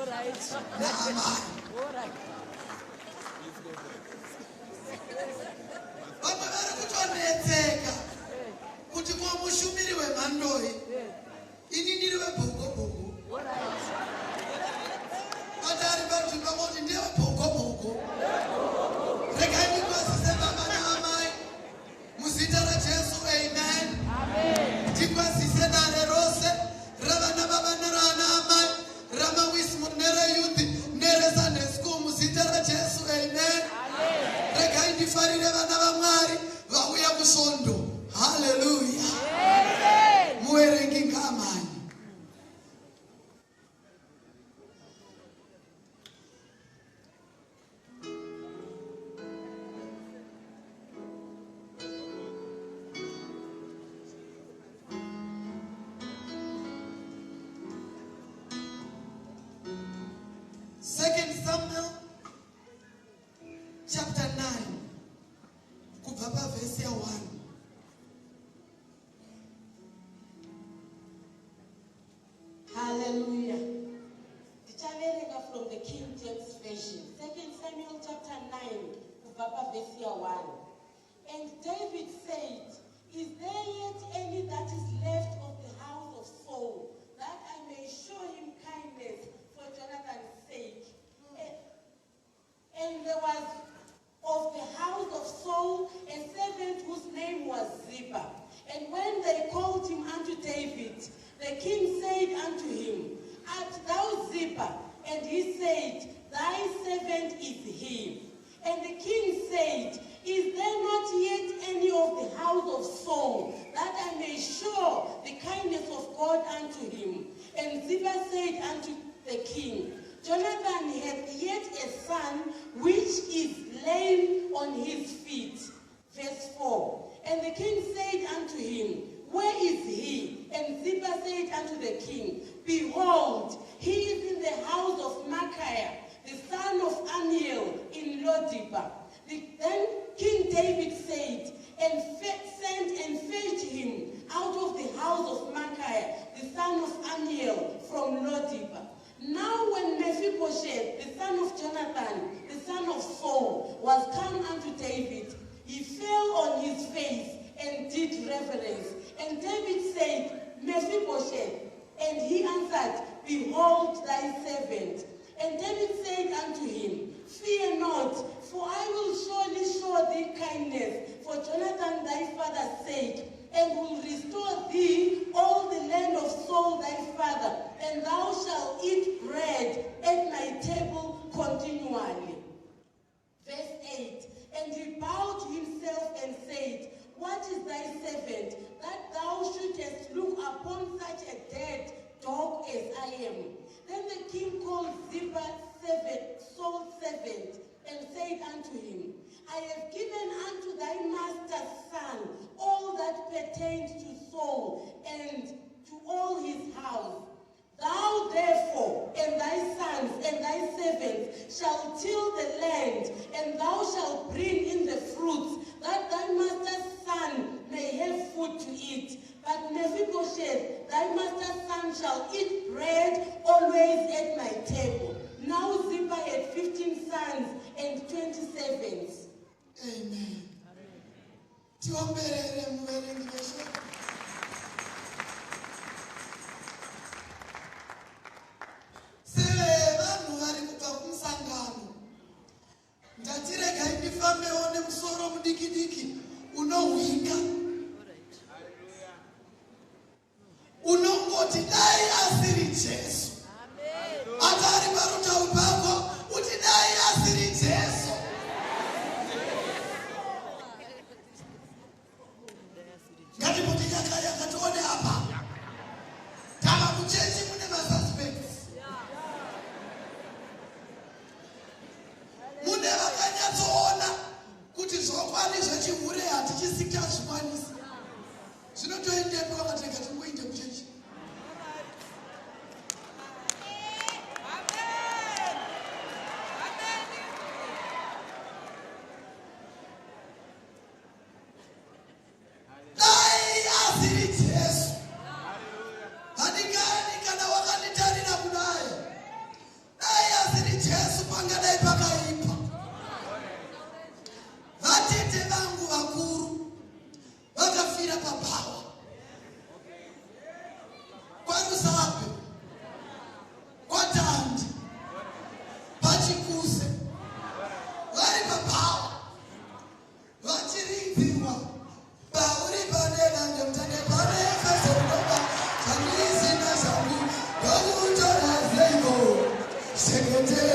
Naamai. Vamwe vari kutonetseka kuti ko mushumiri wemhandoi? Ini ndiri webhogobhogo. But ari panzvimbo kuti ndewebhogobhogo. Regai ndikwazise baba naamai muzita raJesu, amen. Ndikwazise dare rose ravana baba nerana amai, ramawismo nereyouth nereSunday school muzita raJesu, amen. Regai ndifarire vana vaMwari vauya kusvondo. Haleluya. Muverengi ngaamhanye. Second Samuel chapter 9 kubva pavhesi ya 1. Hallelujah. Ndichaverenga from the King James Version. 2 Samuel chapter 9 kubva pavhesi ya 1. And David said, Is there yet any that is left of the house of Saul, that I may show him kindness for Jonathan's sake? And there was of the house of Saul a servant whose name was Ziba. And when they called him unto David, the king said unto him, Art thou Ziba? And he said, Thy servant is he. And the king said, Is there not yet any of the house of Saul, that I may show the kindness of God unto him? And Ziba said unto the king, Jonathan hath yet a son which is lame on his feet. Verse 4. And the king said unto him, Where is he? And Ziba said unto the king, Behold, he is in the house of Machir, the son of Amiel, in Lodebar. Then King David said, and sent and fetched him out of the house of Machir, the son of Amiel, from Lodebar. Now when Mephibosheth, the son of Jonathan, the son of Saul, was come unto David, he fell on his face and did reverence. And David said, Mephibosheth. And he answered, Behold thy servant. And David said unto him, Fear not, for I will surely show thee kindness for Jonathan thy father's sake, and will restore thee all the land of Saul thy father, and thou shalt eat bread at my table continually. Verse 8, And he bowed himself and said, What is thy servant, that thou shouldest look upon such a dead dog as I am? Then the king called Ziba servant, Saul's servant, and said unto him, I have given unto thy master's son all that pertained to Saul and to all his house. Thou therefore and thy sons and thy servants shall till the land, and thou shalt bring in the fruits, that thy master's son may have food to eat. But Mephibosheth, thy master's son, shall eat bread always at my table. Now Ziba had 15 sons and 20 servants. Amen. Tiomberere muverengi veshoko. Sevanhu vari kubva kumusangano, ndati regai ndifambewo nemusoro mudiki diki unohwika, unongoti dai asiri Jesu. Ati ari parutavi pako, uti dai asiri Jesu. Ngatimboti yaka yaka tione apa. Tava muchechi mune masuspects. Mune vakanyatsoona kuti zvokwadi zvechihure hatichisiki chazvikwanisa. Zvinotoendepi vakati rega tingoinde kuchechi. Dai asiri Jesu. Handikani kana wakanditarira kudai. pachikuse vari pabhawa vachiridzirwa pauri pane dandemutande pane faseroba zvandisina zvangu ndokutora seiko shekete.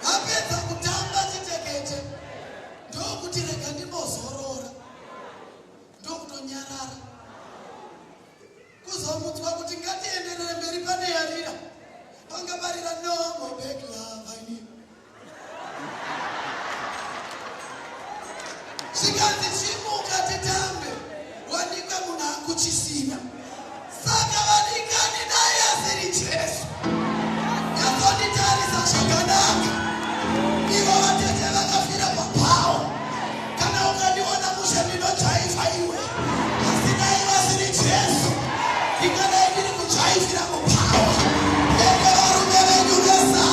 Vapedza kutamba chitekete ndokuti rega ndimbozorora, ndokutonyarara. Kuzomutswa kuti ngatienderere mberi pane yarira, panga parira no more back love I need. Zvikanzi chimuka titambe, wanikwe munhu akuchisina. Saka vadikani, dai asiri Jesu, nyatsonditarisa zvakanaka, ivo vatete vakafira papawo. Kana ukandiona mushe ndinojaivha iwe, asi dai vasiri Jesu ndingadai ndiri kujaivhira mupawa. Ende varume venyu vesa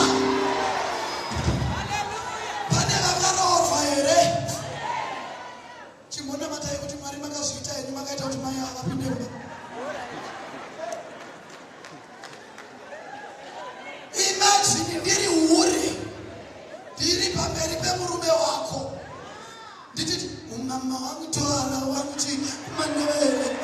pane vakaroorwa here? Chimbonamatai kuti Mwari makazviita henyu, makaita kuti mai ava vapinde mumba. Imagine ndiri hure, ndiri pamberi pemurume wako, ndichiti umama wangu toara wangu chi kumandevere.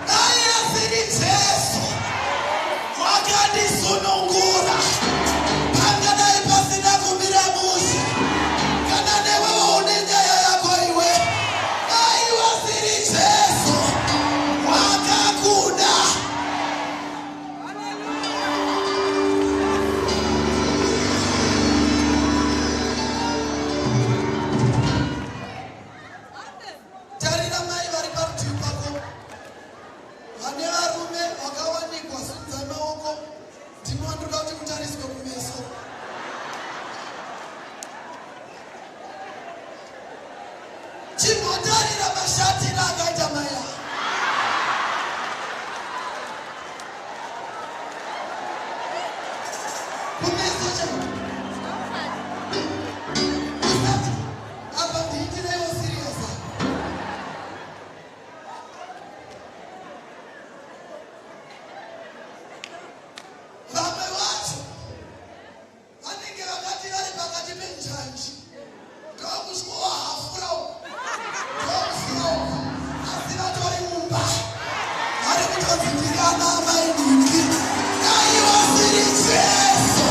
Dai asiri Jesu wakandisunungura, pangadai pasina kumira mushe. Kana newewo une nyaya yako iwe, dai wasiri Jesu wakakuda. Tarira mai vari parutivi pako vane varume vakawanikwa, simudzai maoko, ndimi wandoda kuti mutariswe kumeso. Chimbotarira mashatiro akaita mai ava. Kumeso chaiko. Usati apa ndiitirewo serious apa. Vamwe vacho vanenge vakati vari pakati penjanji, ndokusvikowa hafura uku, ndokufura uku, asi vatori mumba vari kutodzindikana amai ndingi. Dai wasiri Jesu.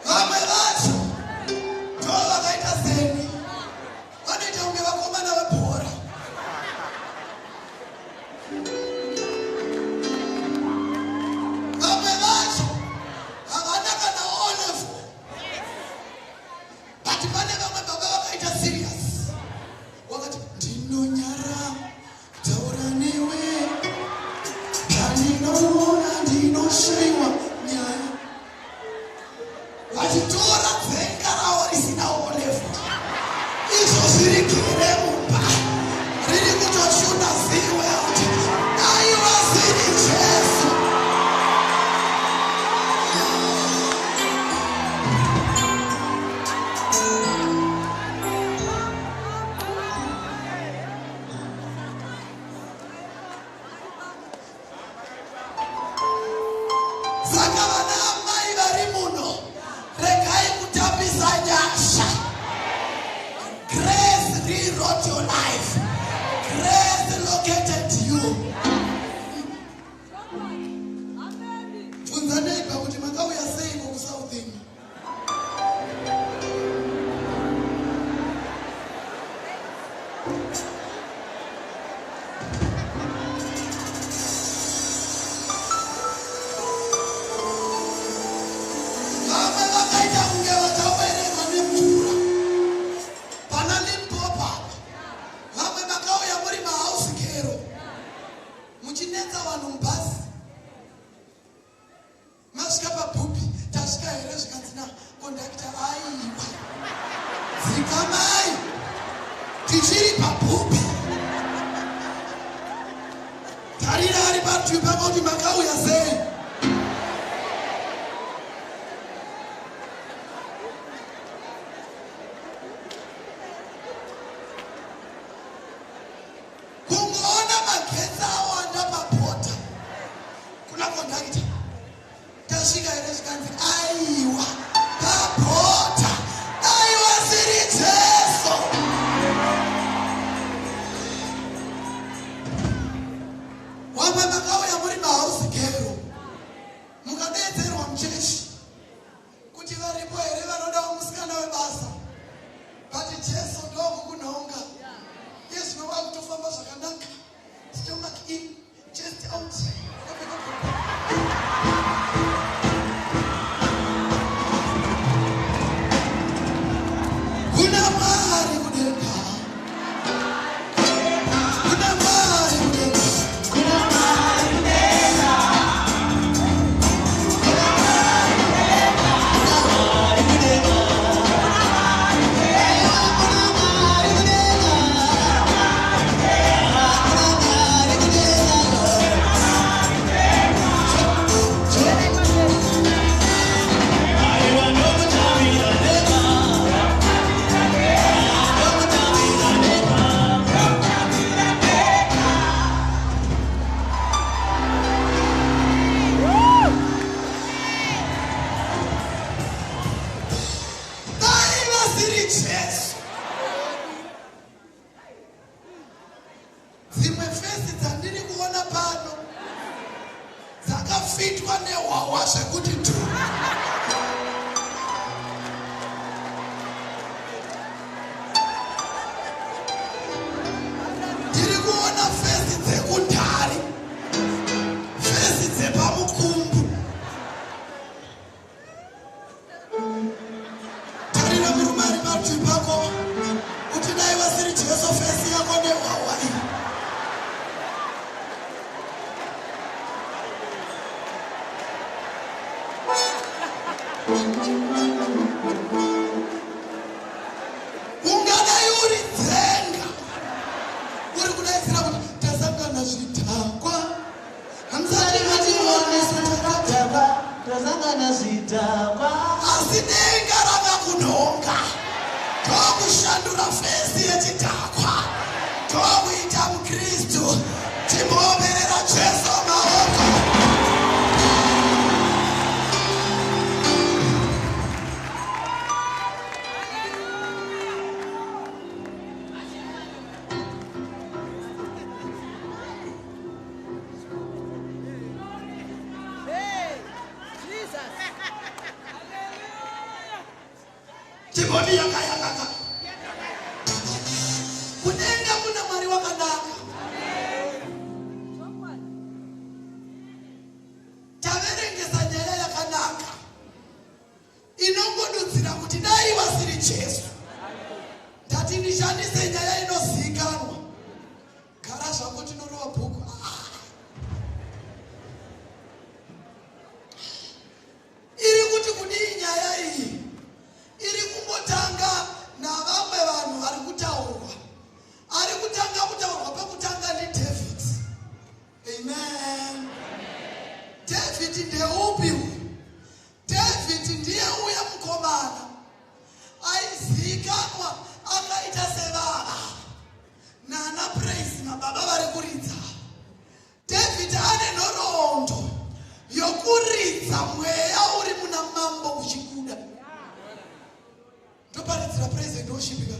Vamwe vacho ndo vakaita seni, vanoita kunge vakomana vebhora. Vamwe vacho havana kana O level, but pane vamwe baba vakaita serious, wakati ndinonyara taura newe, pandinoona ndinoshayiwa nyaya, vachitora dzenga ravo risina O level, izvo zviri gere mumba riri kutoshuna zeaworld. Dai vasiri Jesu. Saka vana amai vari muno, regai kutambisa nyasha. Grace rewrote your life. Grace located you. Bvunza neighbor kuti makauya seiko kuSouthern. Vamwe vakaita kunge vachawererwa nemvura pana Limpopo apa. Ndichiri pabhupi. Tarira ari parutivi pako kuti makauya sei. Kungoona magetsi awanda pabhodha kuna kondakita tasvika here zvikanzi aiwa pabhodha aiwa siri Jesu. Wamwe makauya muri mahouse girl mukadetserwa muchechi kuti varipo here vanodawo musikana webasa but Jesu ndokukunhonga iye zvino wakutofamba zvakanaka stomach in chest out. Kuna Mwari kudenga, kuna Mwari kudenga. Dai vasiri Jesu. Dzimwe face dzandiri kuona pano dzakafitwa nehwahwa zvekuti tu. Ndiri kuona face dzekudhari, face dzepamukumbu. Tarira murume ari parutivi pako kuti dai vasiri Jesu face yako nehwahwa iyi. Ungadai uri dzenga uri kudaidzira kuti tasangana zvidhakwa. Hamusati mationa Takadhakwa, tasangana zvidhakwa. Asi denga rakakunhonga ndokushandura face yechidhakwa ndokuita muKristu. Timboomberera Jesu maoko. Timboti yakayakaka. Kudenga kuna Mwari wakanaka. Taverengesa nyaya yakanaka inongodudzira kuti dai vasiri Jesu. Ndati ndishandise nyaya inozivikanwa. Gara zvako tinorova bhuku. Ah. Iri kuti kudii nyaya iyi? Iri kungotanga navamwe vanhu vari kutaurwa. Ari kutanga kutaurwa pekutanga ndiDavid. Amen. David ndeupi uyu? David ndiye uya mukomana aizivikanwa akaita sevava nana Praise nababa vari kuridza. David ane nhoroondo yokuridza mweya uri muna mambo uchibuda. Ndoparidzira praise and worship ka.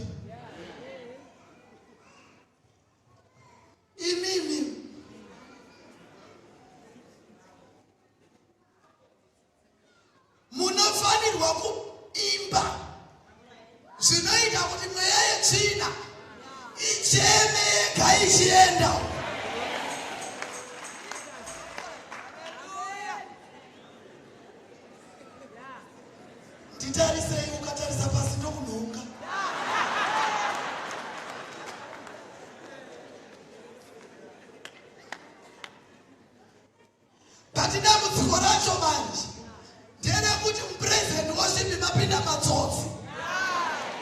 Imimi munofanirwa kuimba zvinoita kuti mweya yetsvina icheme yega ichienda. Nditarisei, ukatarisa pasi ndokunhonga. But dambudziko racho manje nderekuti mupresident worship mapinda matsotsi,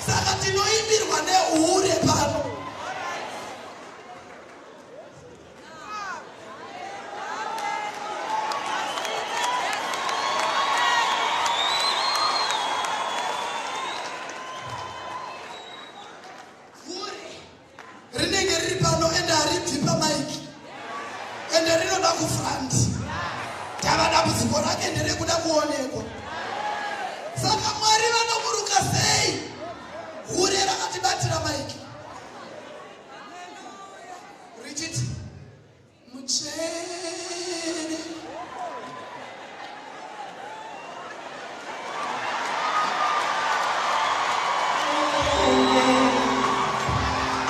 saka tinoimbirwa nehure pano. rinoda kufront. Tava dambudziko rake nderekuda kuonekwa. Saka Mwari vanoburuka sei? Hure rakatibatira maiki richiti mutsvene.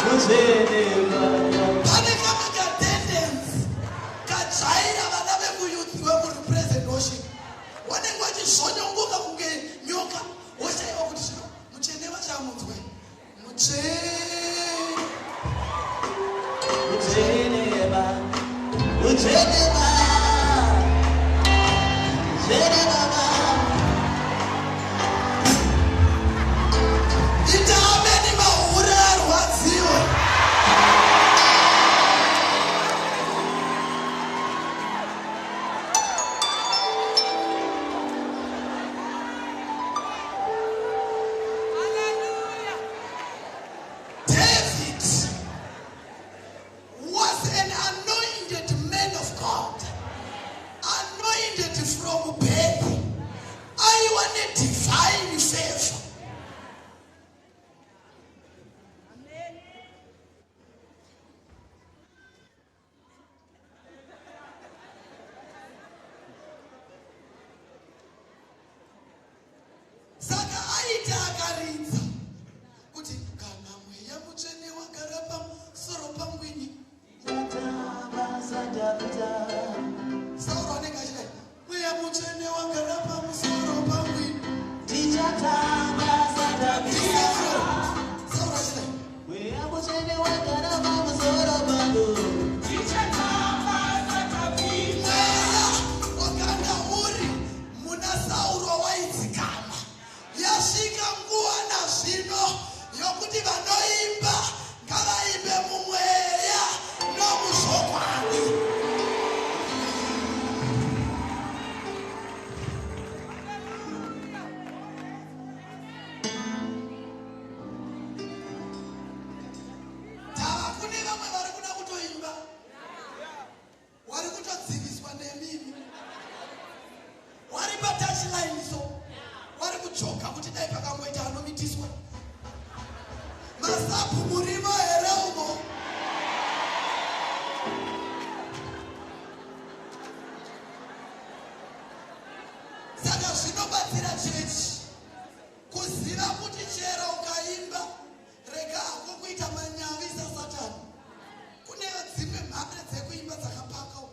Mutsvene Baba. Pane kamwe katendency kajaira vana vekuyouth wekuri praise and worship, vanenge vachizvonyongoka kunge nyoka, woshaiwa kuti zvino mutsvene vachamudzwe mutsvene. Mutsvene Baba. Mutsvene Baba. Mutsvene Baba. Ita ameni, mahure arwadziwe. David was an anointed man of God, anointed from birth. Aiwa nedivine favor. Saka aiti akaridza kuti kana Mweya Mutsvene wagara pamusoro pangu ini, Chatamba saDavida. Sauro anenge achidai, Mweya Mutsvene wagara pamusoro pangu ini. Tichatamba saDavida. Sauro achidai. Mweya Mutsvene wagara pamusoro pangu. Mweya wakanga uri muna Sauro waidzikama. Yasvika nguva nazvino yokuti vanoimba ngavaimbe mumweya nomuzvokwadi. Tava kune vamwe vari kuda kutoimba, vari kutodziviswa nemimi, wari patouchline, so wari kujoka kuti dai pakangoita anomitiswa. Masapu murimo here umo? Saka zvinobatsira chechi kuziva kuti chero ukaimba, rega hako kuita manyavi saSatani. Kune dzimwe mhare dzekuimba dzakapaka uko.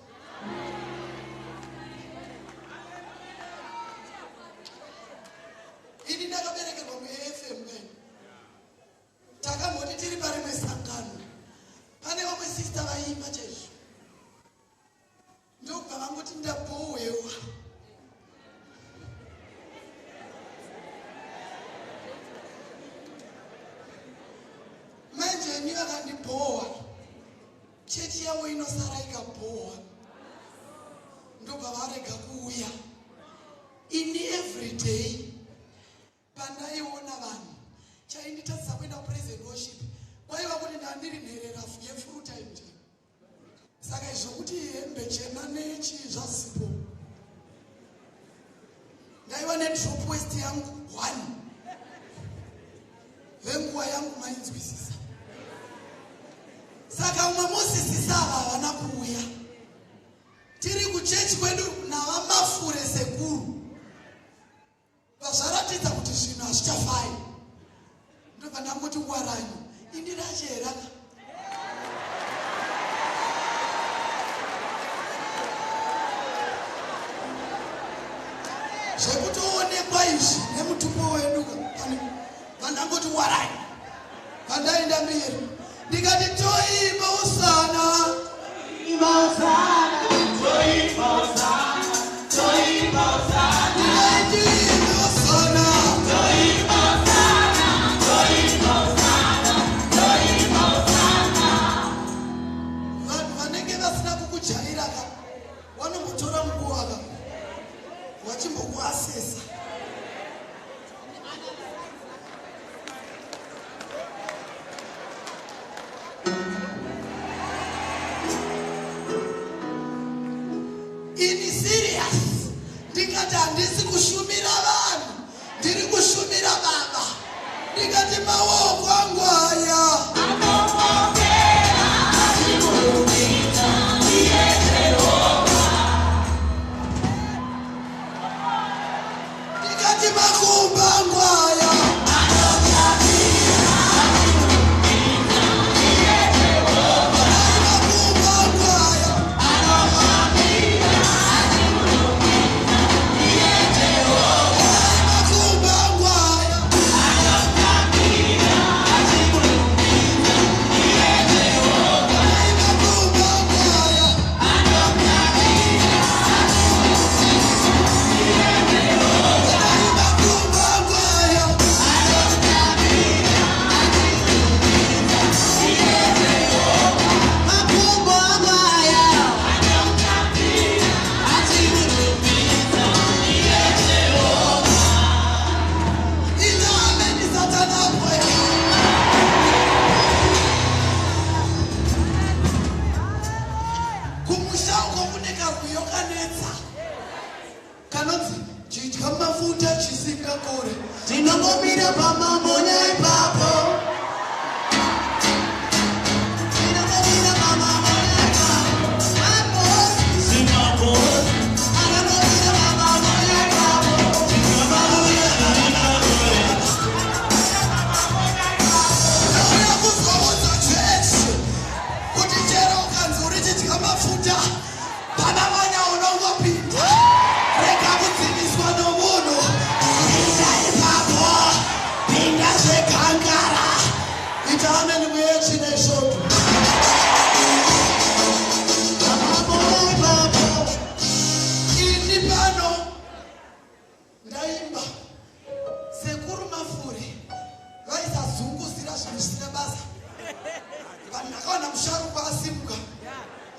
Ini ndakaberekerwa muAFM kai. Takamboti tiri parimwe sangano, pane vamwe sista vaiimba chaizvo, ndobva vangoti ndabhowewa. Manje ini vakandibhowa, chechi yavo inosara ikabhowa, ndobva varega kuuya. Ini everyday pandaiona vanhu, chainditadzisa kuenda kupraise and worship kwaiva kuti ndandiri nherera yefull time chaiyo. Saka izvokuti hembe chena nechi zvasipo, ndaiva nedrop waist yangu one. Venguva yangu mainzwisisa. Saka umwe musi sisava havana kuuya, tiri kuchechi kwedu navaMafure sekuru, vazvaratidza kuti zvinhu hazvichafai. Ndobva ndangoti waranyu indirachera. Zvekutoonekwa izvi nemutupo wedu pane vandangoti waranyu, vandaenda mberi ndikati toimba usana. Toimba Hosana, toimba Hosana, toimba Hosana. Ndikati toimba usana. Toimba Hosana, toimba Hosana, toimba Hosana. Vanhu vanenge vasina kukujaira ka, vanombotora nguva ka vachimbokuasesa. yetsvina isvoto. Ini pano ndaimba sekuru Mafuri vaisazunguzira zvinhu zvisina basa. Vanhu ndakaona musharukwa asimuka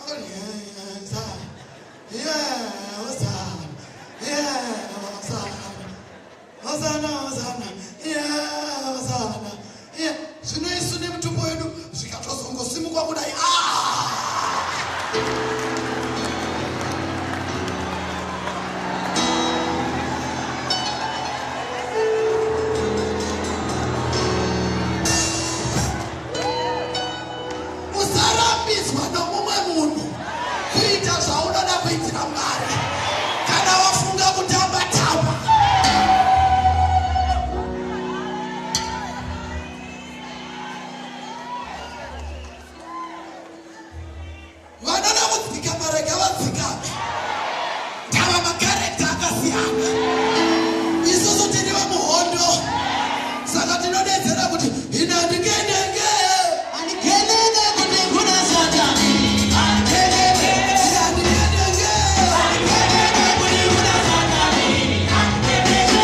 akati "Yeza, yeza, yeza, hosana, hosana, yehosana." Zvino isu nemutupo wedu zvikatozongosimukwa kudai, ah! Usarambidzwa nomumwe munhu kuita zvaunoda kuitira Mwari. Kana wafunga kutamba, tamba. Vanoda kudzikama, rega vadzikame. Tava macharacter akasiyana. Isusu tiri vamuhondo, saka tinodedzera kuti ina ndikenenge. Andikenenge kuti kuna Satani. Andikenenge. Ina ndikenenge. Andikenenge kuti kuna Satani. Ina ndikenenge.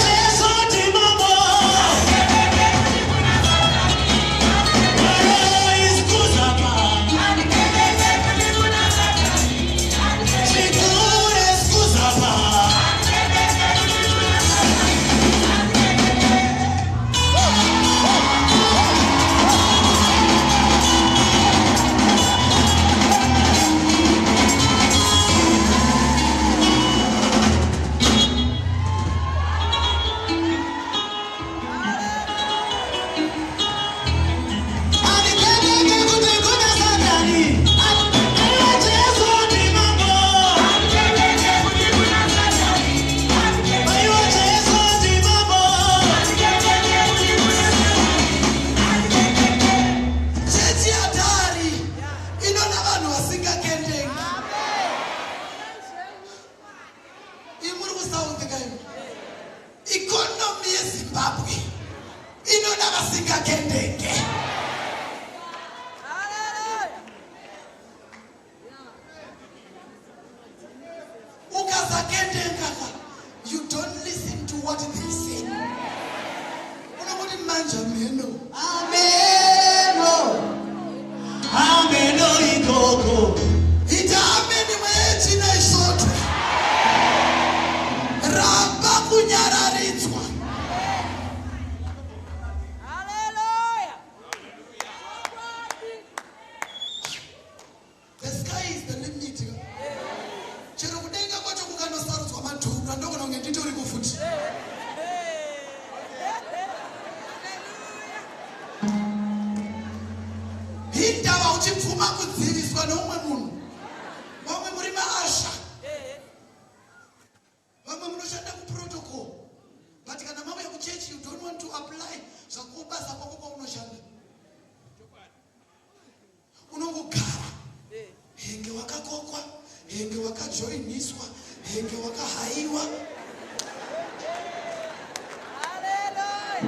Jesu ndimambo. Mwari kuzapa. Chikure kuzapa. Andikenenge kuti kuna Satani. Jesu ndimambo. Aiwa, Jesu ndimambo. Chechi yatari inoda vanhu vasingakendengi. Imuri kuSouth kaimi, economy yeZimbabwe inoda vasingakendenge. Ukasakendenga ka, you don't listen to what they say. Unokuti manje mheno. Ameno. Ameno ikoko. Ita ameni, mweya yetsvina isvotwe. Ramba kunyararidzwa. Hallelujah. The sky is the limit. Chero kudenga kwacho kukanosarudzwa madhura, ndogona kunge nditori kufuti. Hindava uchibvuma kudziviswa neumwe munhu? Vamwe muri maushers, vamwe munoshanda kuprotocol, but kana mauya kuchechi you don't want to apply zvakubasa kwako kwaunoshanda. Unongogara henge wakakokwa, henge wakajoiniswa, henge wakahayiwa. Hallelujah.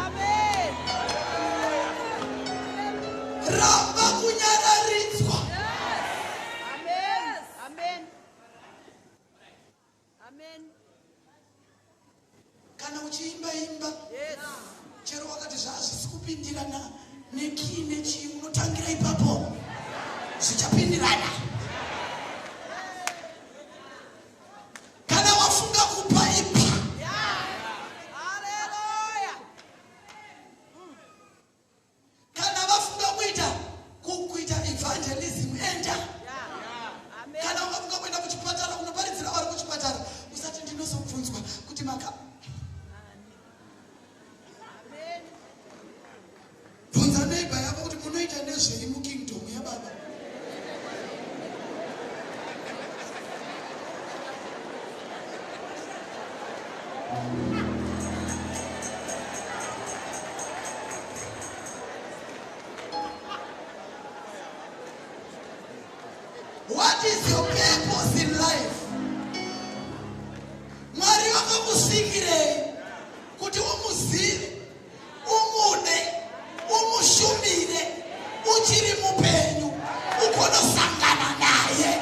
Amen. Ramba kunyararidzwa. Amen. Amen. Amen. Kana uchiimba, imba. Chero wakati zvazvisi kupindirana nekii nechii, unotangira ipapo, zvichapindirana. Kana wafunga kupa, ipa. Hallelujah. Kana vafunga kuita kuita evangelism, enda. Amen. Kana ukafunga kuenda kuchipatara kunoparidzira vari kuchipatara, usati ndinozobvunzwa kuti maka Amen. Bvunza neighbor yako kuti munoita nezvei mukingdom yababa. What is your purpose in life? Mwari vakakusika. Wakasvikirei kuti umuzive, umude, umushumire uchiri mupenyu, ugonosangana naye.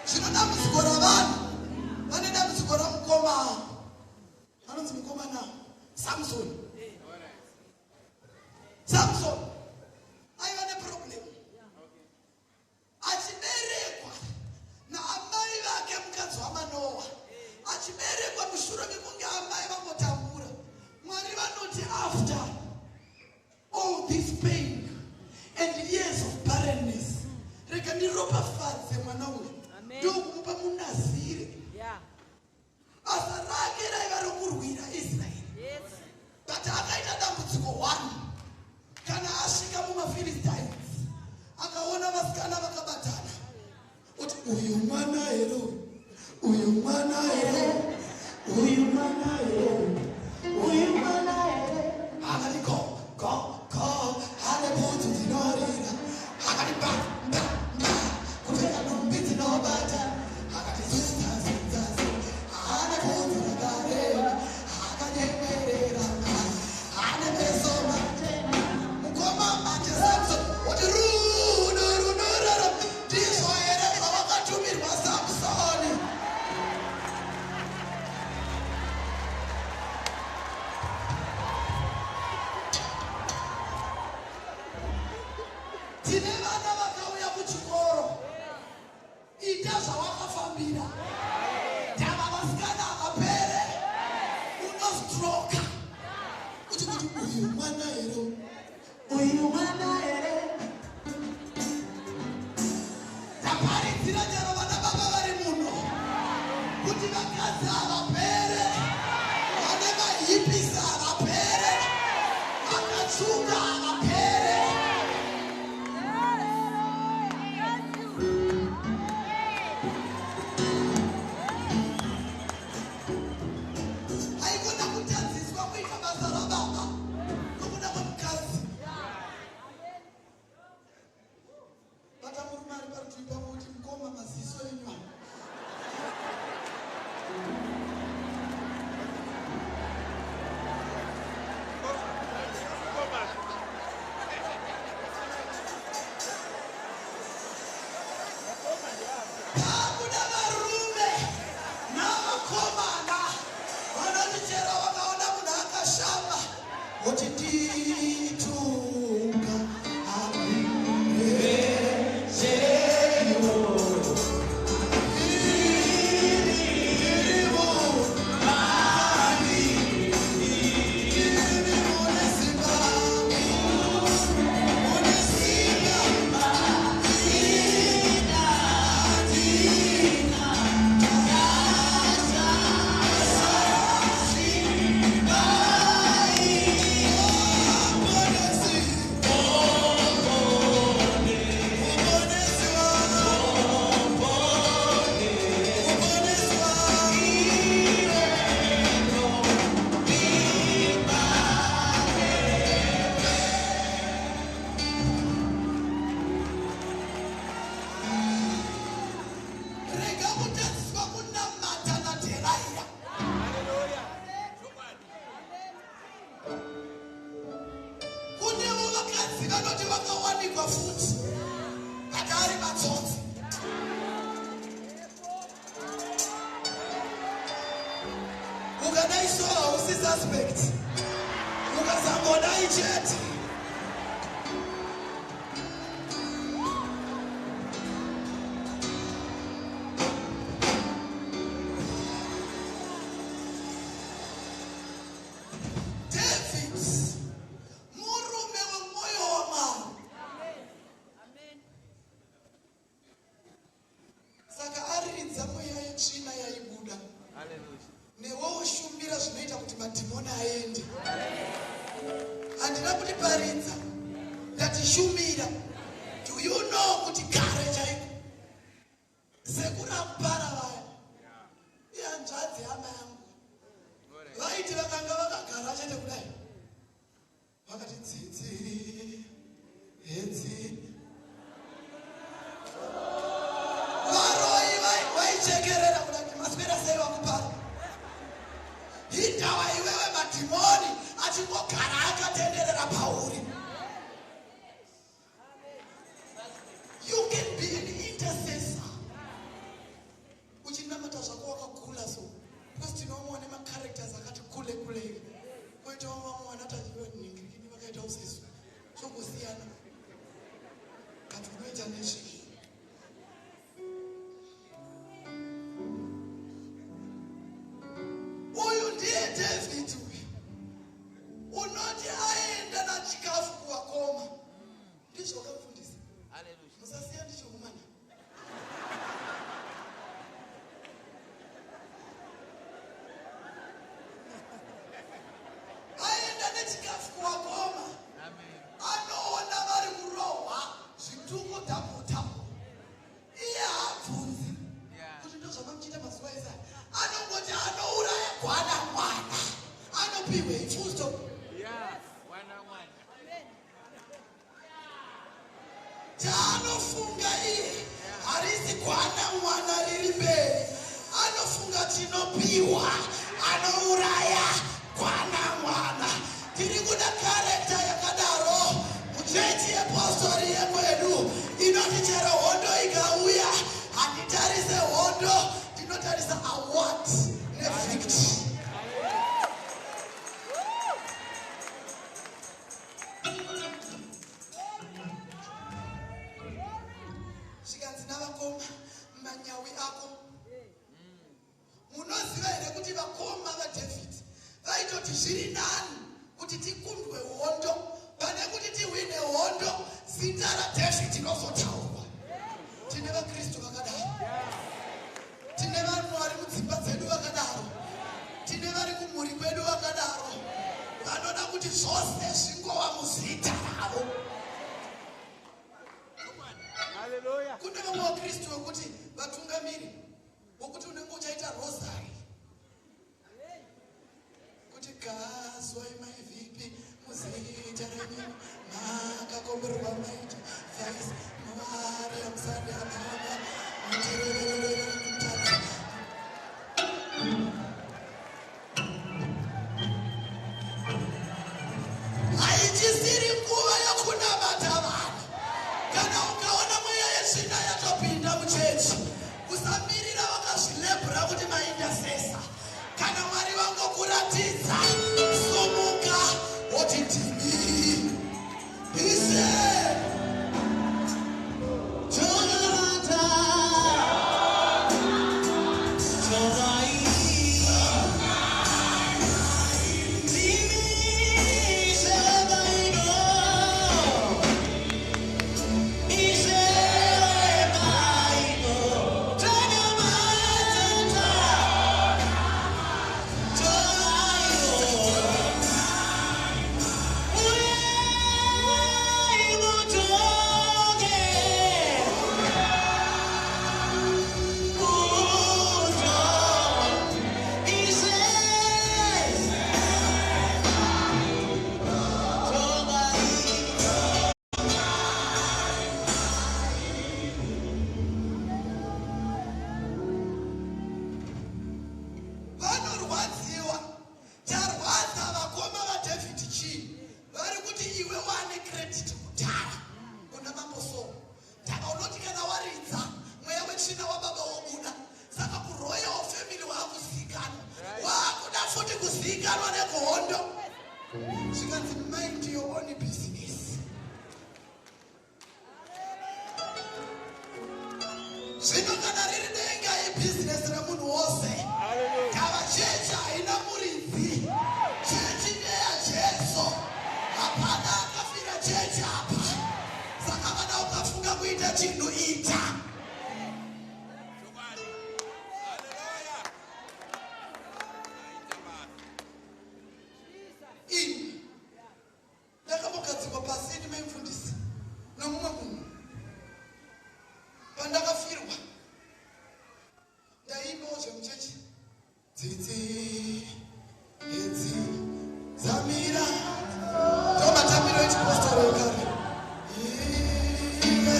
Zvino dambudziko ravanhu vane dambudziko ramukoma anonzi mukomana Samson. Samson aiva neproblem achiberekwa naamai vake mukadzi waManoa, achiberekwa mushure mekunge amai vambotambura. Mwari vanoti after all this pain and years of barrenness, rega ndiropafadze mwana uyu, ndokumupa munazire. Basa rake raiva rokurwira Israeri. But akaita dambudziko one. Kana asvika mumaPhilistines, akaona vasikana vakabatana, oti uyu mwana here uyu? Uyu mwana here? Uyu mwana here? Uyu mwana here? Akati go, go, go, ane bhutsu dzinorira. Akati ba, ba, ba, kupfeka nhumbi dzinobata. Akati zunza, zunza, zunza, ane bvudzi rakareba. Akanyemwerera, ane meso matema. Mukoma manje Samson, oti rudo runorara. Ndizvo here zvawakatumirwa Samsoni? Tine vana vakauya kuchikoro, ita zvawakafambira. Tava vasikana havapere, unostroka kuti kuti uyu mwana here, uyu mwana here. Taparidzira chero vana baba vari muno kuti vakadzi havapere, vane mahipisi havapere, vakatsvuka havapere. Haikona kutadziswa kuita basa rababa nokuda kwemukadzi. Bata murume ari parutivi pako kuti mukoma maziso enyu aya. Pakuda varume navakomana vanoti chero vakaona munhu akashama voti nditunga. Rega kutadziswa kunamata naDheraira. Kunevo vakadzi vanoti vakawanikwa futi but ari matsotsi. Ukadai so hausi suspect, ukasangodai chete. David murume wemwoyo waMwari. Saka ariridza mweya yetsvina yaibuda. Newe ushumbira zvinoita kuti madhimoni aende. Handina kuti paridza, ndati shumira. Do you know kuti kare chaiko sekuru akupara vaya ihanzvadzi hama yangu vaiti vakanga vakagara chete kudai vakati tsitsi hedzi varoyi vaichekerera kuda kuti maswera sei vakupara. Achingogara akatenderera pauri. You can be an intercessor uchinamata zvako wakakula so, because tinomuwa nemacharacters akati kule kule, koitawo vamwe vanataningirini vakaita usesu, zvongosiyana, but unoita nezvei? Uyu ndiye David uyu unoti aenda nachikafu kuvakoma. Ndizvo wakamufundisa, musasiya ndichokumanya. Aenda nechikafu kuvakoma, anoona vari kurohwa zvituko tapo tapo. Iye haabvunzi kuti ndozvamamuchiita mazuva ese aya. Anongoti anouraya gwana mwana anopiwe, full stop. Yeah, wana mwana. Chaanofunga iye harisi gwana mwana riri mberi, anofunga chinopiwa anouraya gwana mwana. Tiri kuda character yakadaro muchechi yepostori yekwedu, inoti chero hondo ikauya, handitarise hondo, ndinotarisa award nevictory. Zvikanzi navakoma, manyawi ako. Munoziva here kuti vakoma vaDavid vaitoti zviri nani kuti tikundwe hondo pane kuti tihwine hondo, zita raDavid rinozotaurwa? Tine vaKristu vakadaro, tine vanhu vari mudzimba dzedu vakadaro, tine vari kumhuri kwedu vakadaro, vanoda kuti zvose zvingova muzita ravo. Hallelujah. Kune vamwe vaKristu vekuti vatungamiri, wokuti unenge uchaita rosary kuti gazwai maivipi muzita renyu makakomborerwa maita vais muvari amusande amama mutirererere mutadzi. Haichisiri nguva yokunamata vanhu. Kana ukaona mweya yetsvina yatopinda muchechi, usamirira vakazvilebhura kuti maintercessor. Kana Mwari vangokuratidza, sumuka woti, "Ndimi Ishe." Jonathan, Jorai, Ndimi Shebaino, Ishebaino, Jonathan, Jorai, Uyai mutonge, mutonge, Ishe, Jorai. Vanorwadziwa. Charwadza vakoma vaDavid chii? Vari kuti iwe wane credit kudhara kuna mambo Saul, ndaka unoti kana waridza, mweya wetsvina wababa wobuda. Saka kuroyal family waakuzivikanwa, waakuda futi kuzivikanwa nekuhondo. Zvikanzi, "Mind your own business." Zvino kana riri denga ibhizinesi remunhu wose. Kava chechi haina muridzi, chechi ndeyaJesu, hapana akafira chechi apa. Saka kana ukafunga kuita chinhu, ita. Hallelujah. Aita basa. Ini ndakambogadzikwa pasi ndimaimufundisi nomumwe munhu pandakafirwa. Ndaimbawo zvemuchechi, tsitsi idzi dzamira, ndo matambiro echipostori ekare. Iye,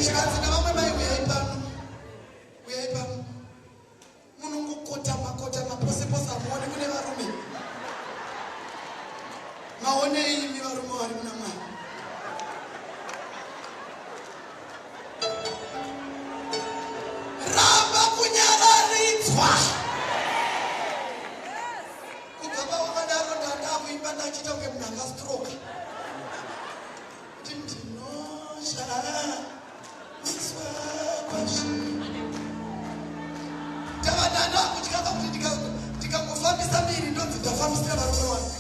zvikanzi navamwe mai, "Uyai pano, uyai pano." Munongokotama kotama pose pose, hamuoni kune kuti ndikangofambisa miri ndonzi ndafambisira varume wangu.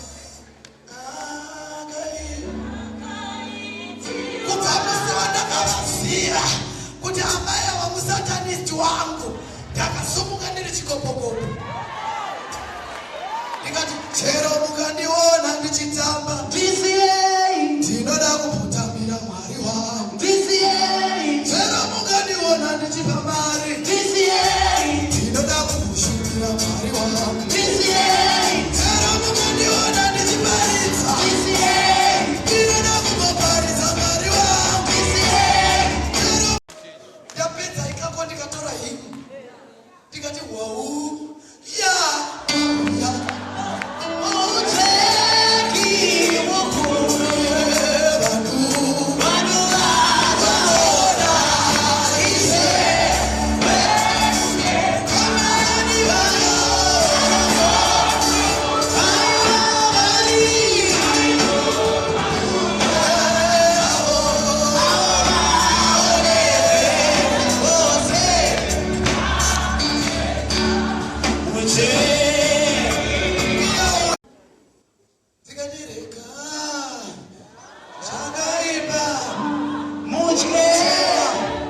Kubva musi wandakavaziva kuti amai ava musatanist wangu, ndakasumuka ndiri chikopokopo, ndikati chero mukandiona ndichitamba, Ndisiyei, ndinoda kupfutamira Mwari wangu. Ndisiyei, Chero mukandiona ndichipa mari, ndisiyei, ndinoda kukushumira Mwari wangu. Ndisiyei, Chero mukandiona ndichiparidza, ndisiyei, ndinoda kumboparidza Mwari wangu. Ndisiyei. Chero ndapedza ikako, ndikatora hymn, ndikati wau ya ya. Mucheki mukuru, vanhu vanhu vakaona Ishe. Kamani vanhu Vari vose. Mucheki. Ndikatireka zvakaipa. Mutye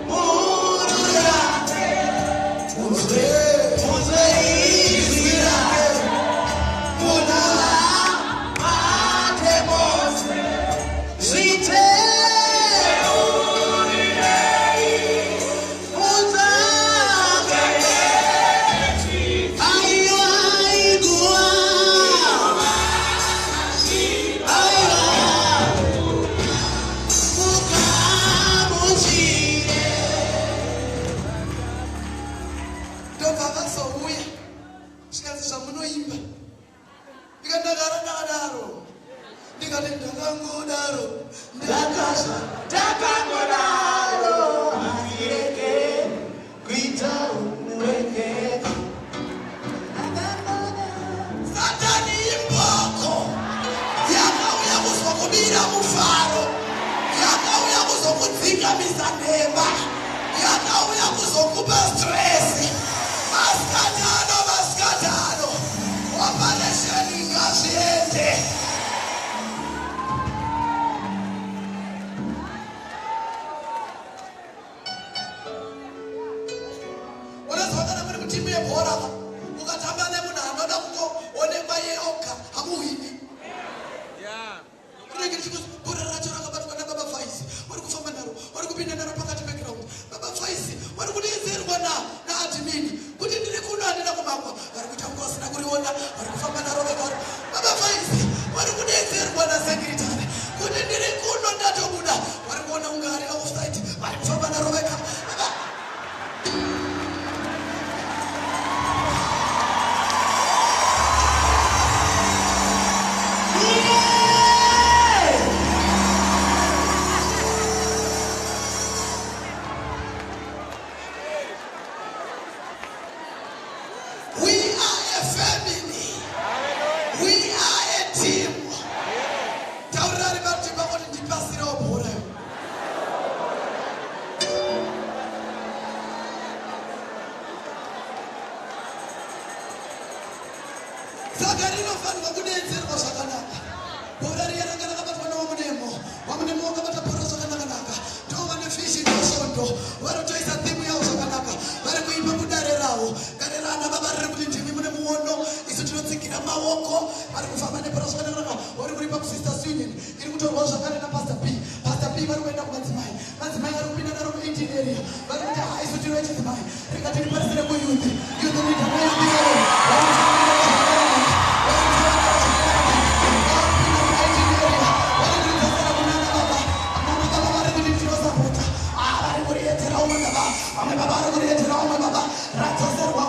murura, Munzwe munzwe izwi rake, muna munavate mose, zviteurirei, mutsvake. Aiwa, inguva, aiwa, mugamuchire. Ndobva vazouya, zvikanzi zvamunoimba, ndikandagara ndakadaro, ndikati ndakangodaro ndakazva. Takangodaro handireke kuita umurekeko. Satani imboko yakauya kuzokubira mufaro, yakauya kuzokudzikamisa nhema, yakauya kuzokupa stress. Masikatano, masikatano, operation ngazviende. Unoziva kana muri kutimu yebhora, ukatamba nemunhu anoda kungoonekwa yeoga, hamuhwini. Rinenge richikuzi bhora racho rakabatwa nababa Faisi, vari kufamba naro, vari kupinda naro pakati peground. Baba Faisi vari kudedzerwa naadmin kuti ndiri kuno, handina kumakwa. Vari kuita kunge vasina kuriona, vari kufamba naro vega. Baba Faisi vari kudedzerwa nasecretary kuti ndiri kuno, ndatobuda. Vari kuona kunge ari offside, vari kufamba naro vega. Baba We are a family. We are a team. Taurira parutivi pako kuti ndipasirewo bhora iwe. Saka rinofanirwa kudedzerwa zvakanaka. Bhora riya ranga rakabatwa newamunemo. Wamunemo wakabata bhora zvakanaka-naka. Ndo vane fishi nesvondo. Vanotoisa theme yavo zvakanaka. Vari kuimba kudare ravo. Dare rana baba riri kuti ndimi mune muono. Isu tinotsigira maoko. Vari kufamba nebhora zvakanaka. Vari kuimba kuSisters Union. Iri kutorwa zvakare naPastor P. Pastor P vari kuenda kumadzimai. Madzimai vari kupinda naro mu18 area. Vari kuti ha, isu tiri vechidzimai. Rega tiriparisire kuyouth. Youth leader neyouth yavo. Vari kufamba naro zvakanaka. Vari kufamba naro zvakanaka. Vakupinda mu18 area. Vari kuridzosera kunana baba. Nana baba vari kuti tinosapota. Ah, vari kuriedzera umwe baba. Vamwe baba vari kuriedzera umwe baba. Radzoserwa.